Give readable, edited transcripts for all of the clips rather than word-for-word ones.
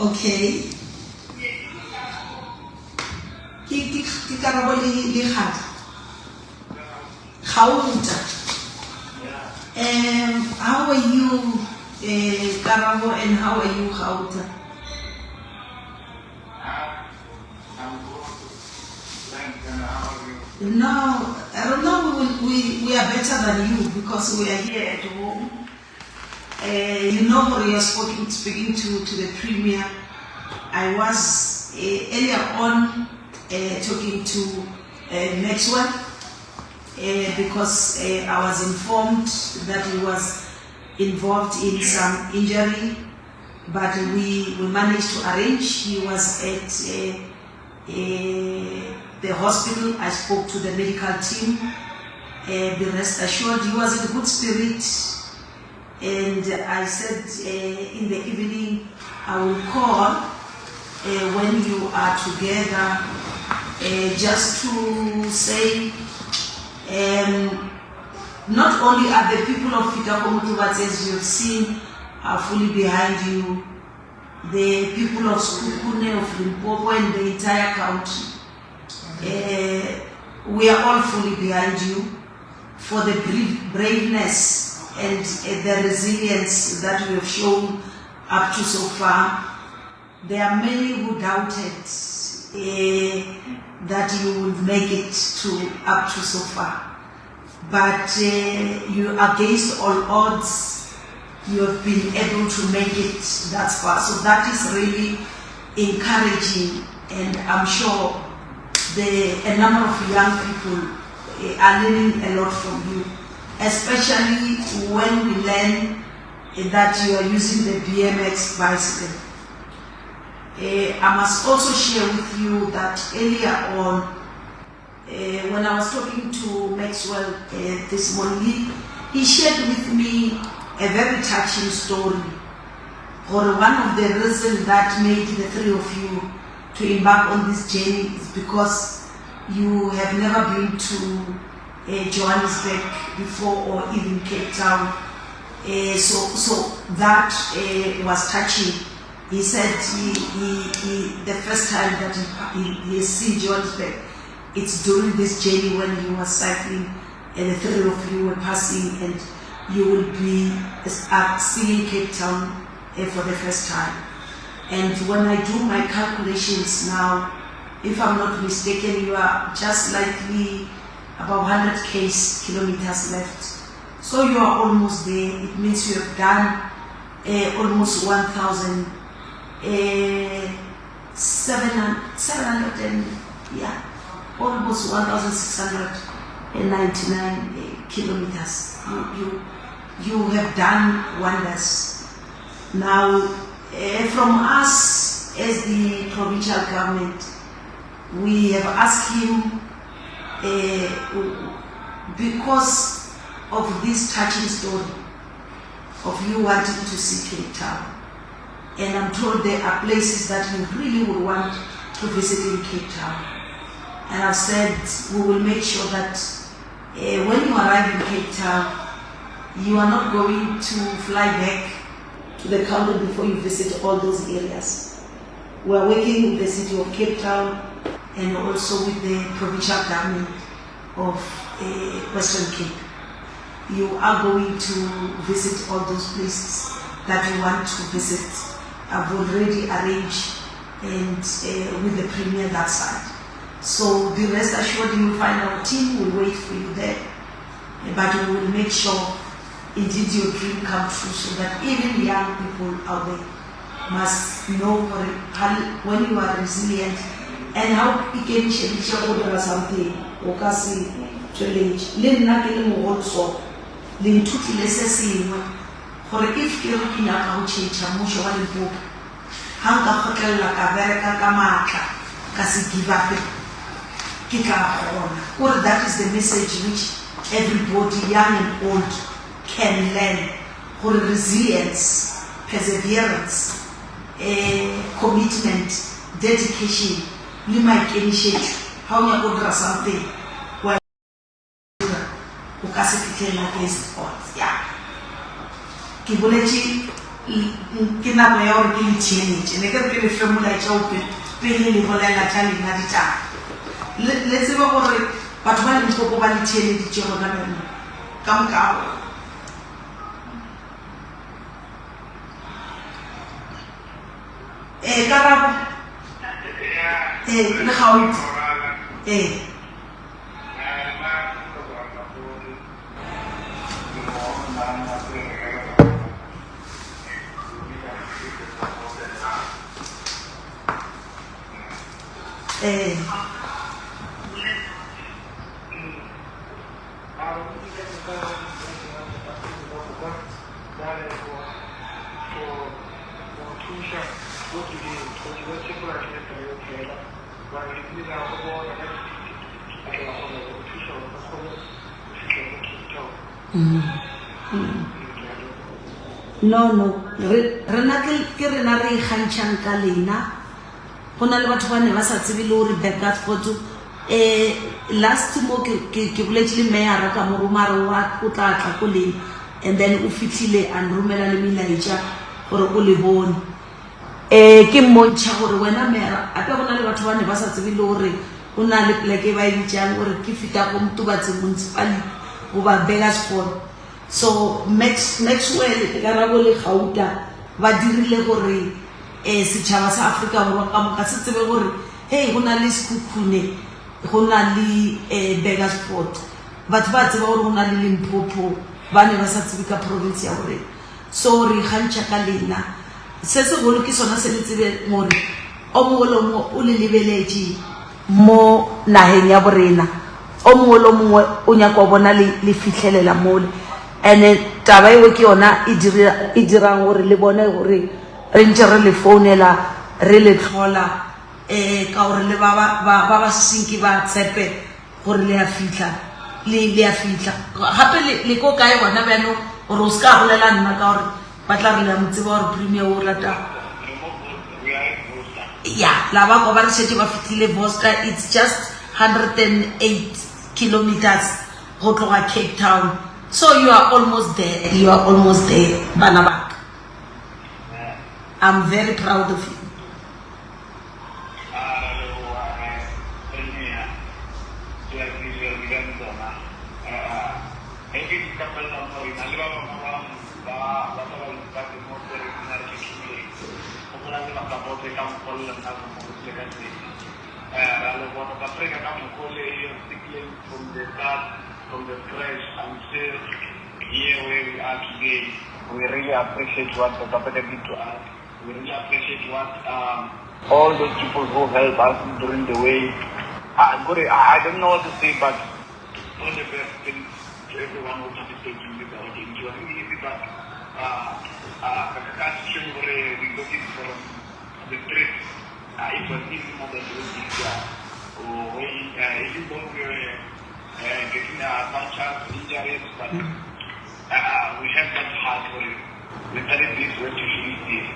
Okay. Ke ke ke karabo le le kgadi. Gauta. Um how are you uh, Karabo and how are you Gauta? No, I don't know. We, we, we are better than you because we are here at home. Uh, you know, you are speaking, speaking to, to the Premier. I was uh, earlier on uh, talking to uh, Maxwell uh, because uh, I was informed that he was involved in some injury, but we, we managed to arrange. He was at uh, uh, the hospital. I spoke to the medical team. Uh, be rest assured, he was in good spirit. And I said uh, in the evening, I will call uh, when you are together uh, just to say um, not only are the people of Fetakgomo Tubatse, as you have seen, are fully behind you, the people of Sekhukhune, of Limpopo, and the entire country. Uh, we are all fully behind you for the braveness and uh, the resilience that you have shown up to so far. There are many who doubted uh, that you would make it to up to so far. But uh, you, against all odds, you have been able to make it that far. So that is really encouraging, and I'm sure the, a number of young people uh, are learning a lot from you, especially when we learn that you are using the BMX bicycle. Uh, I must also share with you that earlier on, uh, when I was talking to Maxwell uh, this morning, he, he shared with me a very touching story. Or one of the reasons that made the three of you to embark on this journey is because you have never been to uh, Johannesburg before or even Cape Town. Uh, so, so that uh, was touching. He said he, he, he, the first time that he, he, he has seen Johannesburg, it's during this journey when he was cycling and the three of you were passing and you will be uh, seeing Cape Town uh, for the first time. And when I do my calculations now, if I'm not mistaken, you are just slightly about 100 case kilometers left. So you are almost there. It means you have done uh, almost 1,000, uh, 700 and, yeah, almost 1,699 uh, kilometers. You, you, you have done wonders. Now, uh, from us as the provincial government, we have asked him uh, because of this touching story of you wanting to see Cape Town. And I'm told there are places that you really would want to visit in Cape Town. And I've said we will make sure that uh, when you arrive in Cape Town, you are not going to fly back to the country before you visit all those areas. We are working with the city of Cape Town and also with the provincial government of uh, Western Cape. You are going to visit all those places that you want to visit. I've already arranged and uh, with the premier that side. So be rest assured you will find our team will wait for you there. But we will make sure indeed your dream come true so that even young people out there must know when you are resilient and how ikemišeditše go dira something o ka se tšweletše le nna ke le mogolo so le nthutile se sengwe gore if ke re ke nyaka go tšhentšha mmušo wa Limpopo ga nka kgotlelela ka bereka ka maatla ka se give up ke tla kgona kore that is the message which everybody young and old can learn gore resilience perseverance eh, commitment dedication le maikemišetšo ga o nyaka go dira something wa dira o ka se fitlhelela against odds ya ke boletše. Ke nako ya gore ke le theeletše. Ne ke re ke le fe molaetša ope pele le bolela tša lena ditaba. Le, le tsebe gore batho ba Limpopo ba le theeleditše gona bjalo ka moka ga bona. Ee, Karabo. Ee, le Gauta. Ee. Ee. No, no, re, rena ke, ke rena re ikgantšhang ka lena. Go na le batho ba ne ba sa tsebe le gore Burgersfort eh last mo ke ke ke boletše le meyara ka mo roma re wa o tla tla ko lena and then o fihlile a nromela le melaetša gore o le bone. Eh ke mmontšha gore wena meyara ape go na le batho ba ne ba sa tsebe le gore go na le pleke e ba e bitšang gore ke fita go Mtubatse municipality goba Burgersfort. So Max, Maxwell, Karabo le Gauta ba dirile gore eh setšhaba sa Afrika Borwa ka moka se tsebe gore hei go na le Sekhukhune, go na le eh Burgersfort. Batho ba tseba gore go na le Limpopo, ba ne ba sa tsebe ka province ya borena. So re ikgantšha ka lena. Se segolo ke sona se le tsebe gore o mongwe le o mongwe o le lebeletše mo nageng ya borena. O mongwe le o mongwe o nyaka go bona le le fihlelela mole. Ene taba eo ke yona e dira e dirang gore le bone gore re ntše re le founela re le hlola um ka gore le ba ba ba ba ba sinke ba tshepe gore le a fihla le le a fihla gape le le ko kae gona bjalo gore o se ka bolela nna ka gore ba tla re le a mo tseba gore premier o rata ya la ba kwa ba re šetše ba fihlile Voster it's just 108 kilometers go tloga Cape Town so you are almost there you are almost there bana ba ka I'm very proud of you. We really appreciate what South Africa did to us. We really appreciate what um, all those people who helped us during the way. I, I don't know what to say, but all the best things to everyone who participated in this audience. It wasn't easy, but uh, uh, we got it from the street. Uh, it was easy more than it was easier. We, uh, even though we were uh, getting uh, punctures, injuries, but uh, we have that heart for it. We started this way to finish this.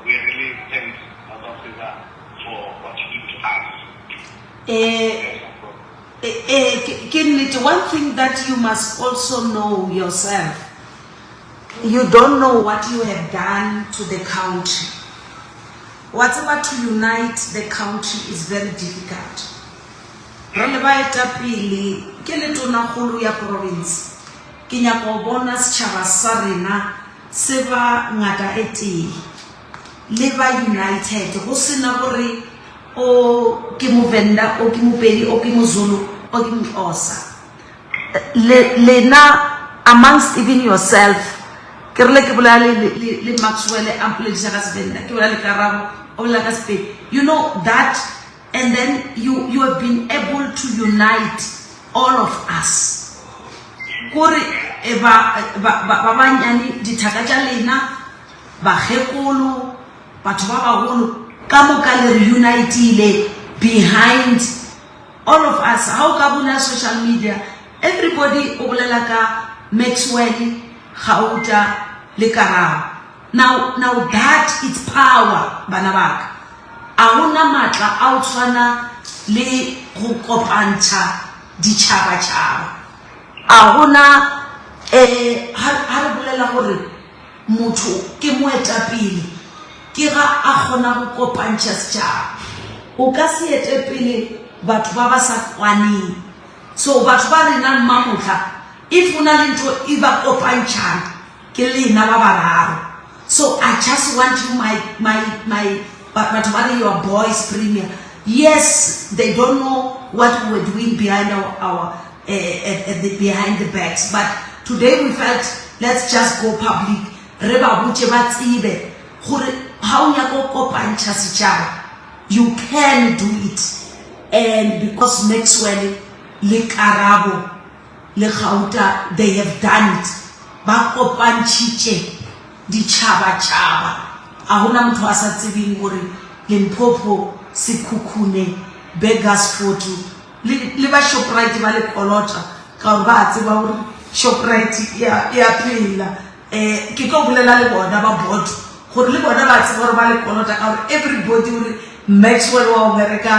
We really thank South Africa for what you did to us. Eh, eh, eh, ke nnete one thing that you must also know yourself you don't know what you have done to the country wa tseba to unite the country is very difficult re le baetapele ke le tonakgolo ya province ke nyaka go bona setšhaba sa rena se ba ngata e tee le ba united go sena gore o ke movenda o ke mopedi o ke mozulu o ke moxhosa le lena amongst even yourself ke rile ke bolela le, le, le maxwell a mpolediša ka sevenda ke bolela le karabo o bolela ka sepedi you know that and then you, you have been able to unite all of us kore eh, ba ba ba ba bannyane dithaka tša lena bakgekolo batho ba bagolo ka moka le re unitile behind all of us ha o ka bula social media everybody o bolela ka maxwell gauta le karabo now now that is power bana baka a gona maatla a o tshwana le go kopantšha ditšhabatšhaba a gona um ha re bolela gore. motho ke moetapele ke ga a kgona go kopantšha setšhaba. O ka se ete pele batho ba ba sa kwaneng. So batho ba rena mmamohla if go na le ntho e ba kopantšhang ke lena ba bararo. So I just want you my my my batho ba re your boys premier. Yes, they don't know what we were doing behind our, our at the, behind the backs but today we felt let's just go public re ba botše ba tsebe gore ga o nyaka go kopantšha setšhaba you can do it and because Maxwell le Karabo le Gauta they have done it ba kopantšhitše ditšhabatšhaba a gona motho a sa tsebeng gore Limpopo Sekhukhune Burgersfort le, le ba Shoprite ba le kolota ka gore ba tseba gore Shoprite e a, e a phela um ke tlo bolela le bona ba board gore le bona ba tseba gore ba le kolota ka gore everybody gore Maxwell wa go bereka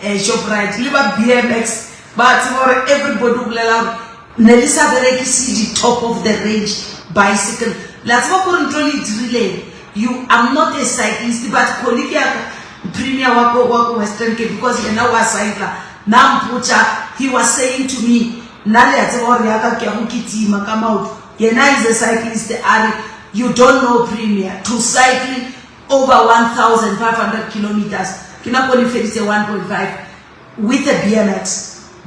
um Shoprite le ba BMX ba tseba gore everybody o bolela gore ne le sa berekise di-top of the range bicycle la tseba gore ntho le e dirileng you I'm not a cyclist but colleague ya ka premier wa ko wa ko Western Cape because yena wa cycler na mpotša he was saying to me nna le a tseba gore ya ka ke ya go kitima ka maoto yena is a cyclist a re you don't know premier to cycle over 1500 kilometers ke nako le feditse 1.5 with a BMX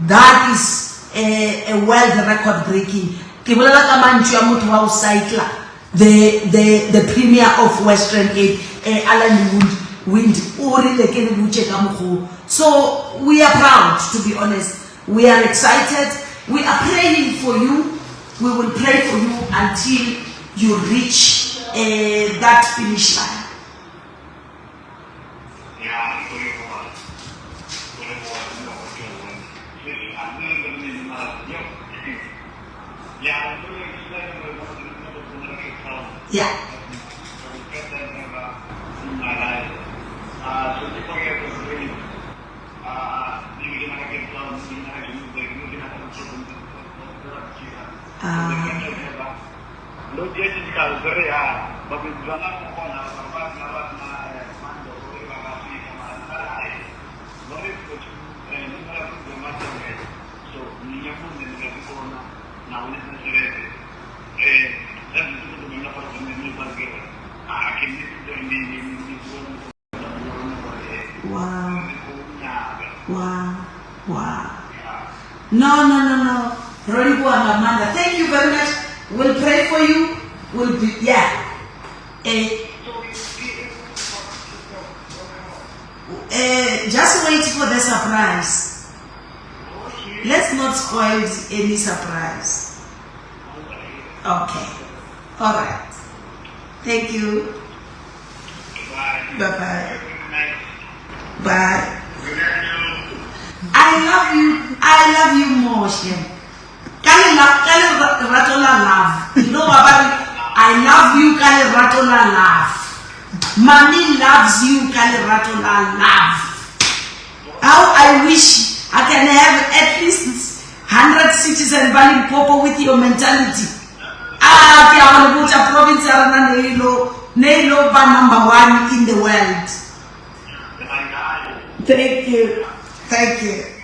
that is a, a world record breaking ke bolela ka mantšu a motho wa go cycler the, the, the premier of Western Cape eh, Alan Wind, Wind o rile ke le botše ka mokgoo so we are proud to be honest we are excited we are praying for you we will pray for you until you reach uh, that finish line Yeah. Wow. Wow. Wow. No, no, no, no. Ro livhuwa nga maanḓa. Thank you very much. We'll pray for you. We'll be, yeah. Eh, eh, just wait for the surprise. Let's not spoil any surprise. Okay. All right. Thank you. Bye bye. Bye. I love you. I love you more, Shem. Ka lerato la love. You know what I love you ka lerato la love. Mommy loves you ka lerato la love. How I wish I can have at least 100 citizen ba Limpopo with your mentality. Ah, ke a go le botša province ya rena ne e lo ne e lo ba number one in the world. Thank you. Thank you.